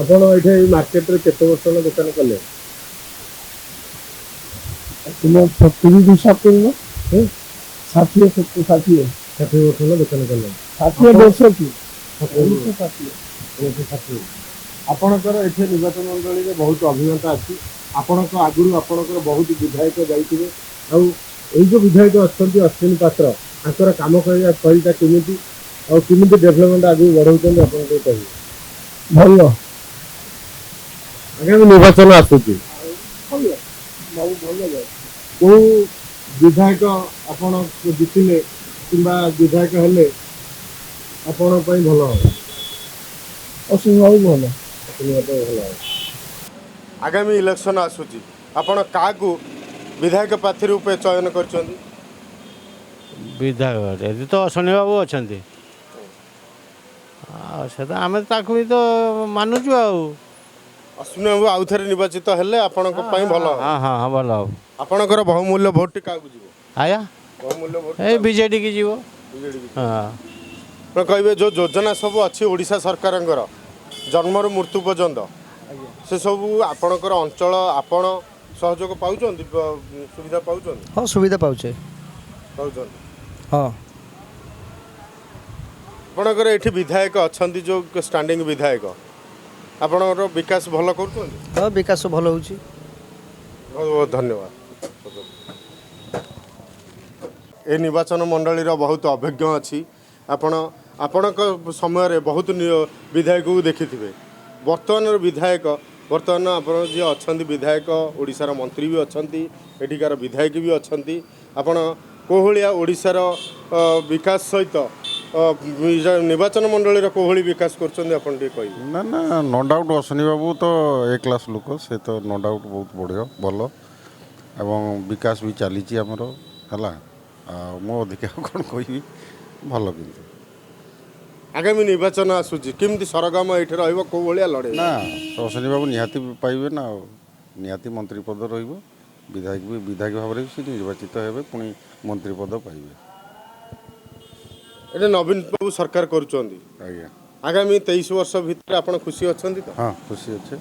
ଆପଣ ଏଠି ଏଇ ମାର୍କେଟରେ କେତେ ବର୍ଷ ହେଲା ଦୋକାନ କଲେ? ତୁମ 70 ରୁ 60, 70, 60। 60 ବର୍ଷ ହେଲା ଦୋକାନ କଲେ? 60 ବର୍ଷ କି 1960। 1960। ଆପଣଙ୍କର ଏଠି ନିର୍ବାଚନ ମଣ୍ଡଳୀରେ ବହୁତ ଅଭିଜ୍ଞତା ଅଛି। ଆପଣଙ୍କ ଆଗରୁ ଆପଣଙ୍କର ବହୁତ ବିଧାୟକ ଯାଇଥିବେ। ଆଉ ଏଇ ଯୋଉ ବିଧାୟକ ଅଛନ୍ତି ଅଶ୍ୱିନୀ ପାତ୍ର, ତାଙ୍କର କାମ କରିବା ଶୈଳୀଟା କେମିତି ଆଉ କେମିତି ଡେଭଲପମେଣ୍ଟ ଆଗକୁ ବଢାଉଛନ୍ତି, ଆପଣ ଟିକେ କହିବେ? ଭଲ। ଆଗାମୀ ନିର୍ବାଚନ ଆସୁଛି। ଭଲ, ବହୁତ ଭଲ ଯାଏ। କୋଉ ବିଧାୟକ ଆପଣ ଜିତିଲେ କିମ୍ବା ବିଧାୟକ ହେଲେ ଆପଣଙ୍କ ପାଇଁ ଭଲ ହବ? ଅଶ୍ୱିନୀ ବାବୁ ଭଲ। ଅଶ୍ୱିନୀ ପାତ୍ର ଭଲ ହବ। ଆଗାମୀ ଇଲେକ୍ସନ ଆସୁଛି, ଆପଣ କାହାକୁ ବିଧାୟକ ପ୍ରାର୍ଥୀ ରୂପେ ଚୟନ କରିଛନ୍ତି? ବିଧାୟକ ଏଠି ତ ଅଶ୍ୱିନୀ ବାବୁ ଅଛନ୍ତି, ଆଉ ସେ ତ ଆମେ ତାକୁ ବି ତ ମାନୁଛୁ ଆଉ। ଅଶ୍ୱିନୀ ବାବୁ ଆଉ ଥରେ ନିର୍ବାଚିତ ହେଲେ ଆପଣଙ୍କ ପାଇଁ ଭଲ ହବ? ହଁ, ଭଲ ହବ। ଆପଣଙ୍କର ବହୁମୂଲ୍ୟ ଭୋଟଟି କାହାକୁ ଯିବ? ଆଜ୍ଞା? ବହୁମୂଲ୍ୟ ଭୋଟ? ଏଇ ବିଜେଡ଼ିକି ଯିବ। ବିଜେଡି? ହଁ। ଆପଣ କହିବେ, ଯେଉଁ ଯୋଜନା ସବୁ ଅଛି ଓଡ଼ିଶା ସରକାରଙ୍କର ଜନ୍ମରୁ ମୃତ୍ୟୁ ପର୍ଯ୍ୟନ୍ତ, ସେସବୁ ଆପଣଙ୍କର ଅଞ୍ଚଳ ଆପଣ ସହଯୋଗ ପାଉଛନ୍ତି, ସୁବିଧା ପାଉଛନ୍ତି? ହଁ, ସୁବିଧା ପାଉଛେ। ପାଉଛନ୍ତି? ହଁ। ଆପଣଙ୍କର ଏଠି ବିଧାୟକ ଅଛନ୍ତି, ଯେଉଁ ଷ୍ଟାଣ୍ଡିଂ ବିଧାୟକ, ଆପଣଙ୍କର ବିକାଶ ଭଲ କରୁଛନ୍ତି? ହଁ, ବିକାଶ ଭଲ ହେଉଛି। ବହୁତ ବହୁତ ଧନ୍ୟବାଦ। ଏ ନିର୍ବାଚନ ମଣ୍ଡଳୀର ବହୁତ ଅଭିଜ୍ଞ ଅଛି। ଆପଣ ଆପଣଙ୍କ ସମୟରେ ବହୁତ ବିଧାୟକକୁ ଦେଖିଥିବେ। ବର୍ତ୍ତମାନର ବିଧାୟକ, ବର୍ତ୍ତମାନ ଆପଣ ଯିଏ ଅଛନ୍ତି ବିଧାୟକ, ଓଡ଼ିଶାର ମନ୍ତ୍ରୀ ବି ଅଛନ୍ତି, ଏଠିକାର ବିଧାୟକ ବି ଅଛନ୍ତି, ଆପଣ କେଉଁ ଭଳିଆ ଓଡ଼ିଶାର ବିକାଶ ସହିତ ନିର୍ବାଚନ ମଣ୍ଡଳୀର କେଉଁ ଭଳି ବିକାଶ କରୁଛନ୍ତି, ଆପଣ ଟିକେ କହିବେ? ନା ନା, ନୋ ଡାଉଟ୍, ଅଶ୍ୱିନୀ ବାବୁ ତ ଏ କ୍ଲାସ୍ ଲୋକ। ସେ ତ ନୋ ଡାଉଟ୍ ବହୁତ ବଢ଼ିଆ, ଭଲ ଏବଂ ବିକାଶ ବି ଚାଲିଛି ଆମର ହେଲା। ଆଉ ମୁଁ ଅଧିକା ଆଉ କ'ଣ କହିବି? ଭଲ କିନ୍ତୁ। ଆଗାମୀ ନିର୍ବାଚନ ଆସୁଛି, କେମିତି ସରଗମ ଏଇଠି ରହିବ, କେଉଁ ଭଳିଆ ଲଢ଼େଇ? ନା, ଅଶ୍ୱିନୀ ବାବୁ ନିହାତି ପାଇବେ ନା, ଆଉ ନିହାତି ମନ୍ତ୍ରୀ ପଦ ରହିବ। ବିଧାୟକ ବି, ବିଧାୟକ ଭାବରେ ବି ସେ ନିର୍ବାଚିତ ହେବେ, ପୁଣି ମନ୍ତ୍ରୀ ପଦ ପାଇବେ। ଏଠି ନବୀନ ବାବୁ ସରକାର କରୁଛନ୍ତି। ଆଜ୍ଞା। ଆଗାମୀ 23 ବର୍ଷ ଭିତରେ ଆପଣ ଖୁସି ଅଛନ୍ତି ତ? ହଁ, ଖୁସି ଅଛି।